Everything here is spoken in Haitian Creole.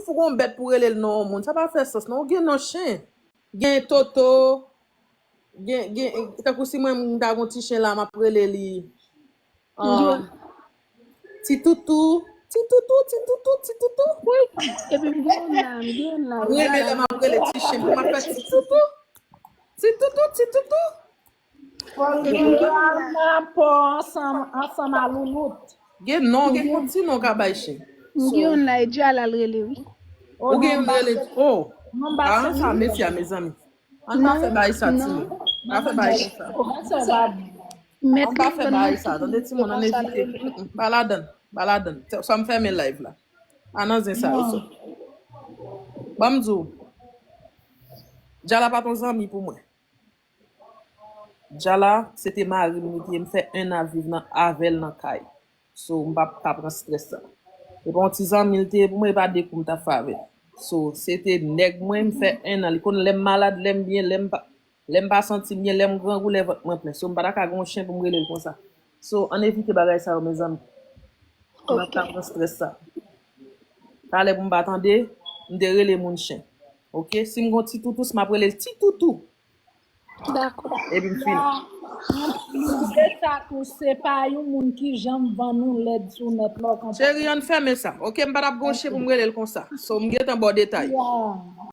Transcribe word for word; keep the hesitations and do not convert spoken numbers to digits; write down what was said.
pou gon bèt pou rele l non yon moun. Sa pa fè sans, non. Ou gen non chen. Gen Toto, gen, gen, tankou si mwen, m ta gon ti chen la, m ap rele li. Ah, Ti Toutou, Ti Toutou, Ti Toutou, Ti Toutou. Wi, epi m gen yon la, m gen yon la. Mwen renmen lè m ap rele ti chen, pou m ap fè Ti Toutou. Ti Toutou, Ti Toutou. Epi m gen yon la. Rapò ansanm ansanm a loulout. Gen non, gen konti non ka bay chen. M gen yon la, e Djala l rele, wi. Ou gen yon rele, oh. Non, Paran sa, mesye, mezanmi. Ann pa fè bagay sa, timoun. Pa fè bagay sa. Sa va bon. Mèt Ann pa fè bagay sa. Tande, timoun, ann evite. Mm, mm, pa ladann, pa ladann. Sa m fèmen live la. Pa nan zen sa yo. So. Ban m di w. Djala pa t yon zanmi pou mwen. Djala, se te mari m li te ye, m fè en an viv nan avè l nan kay. So, m pa t ka pran strès sa. E pa yon ti zanmi l te ye pou mwen, e pa de kou m t ap fè avè l. So, se te nèg mwen, m fè en an. Li konn lè m malad, lè m byen, lè m pa, lè m pa santi m byen, lè m grangou, lè vant mwen plen. So, m pa ta ka gen yon chen pou m rele l konsa. So, ann evite bagay sa yo, mezanmi. M pa t ka pran strès sa. Talè pou m pa tande, m te rele moun chen. Oke? Si m gon ti toutous, m ap rele l ti toutou. Dakò. Epi m fini. Lide sa tou se pa yon moun ki janm vann ou lèd sou nèt la w konprann. Cheri, ann fèmen sa. Oke, m pa t ap gon chen pou m rele l konsa. So, m gentan ba w detay. Yeah.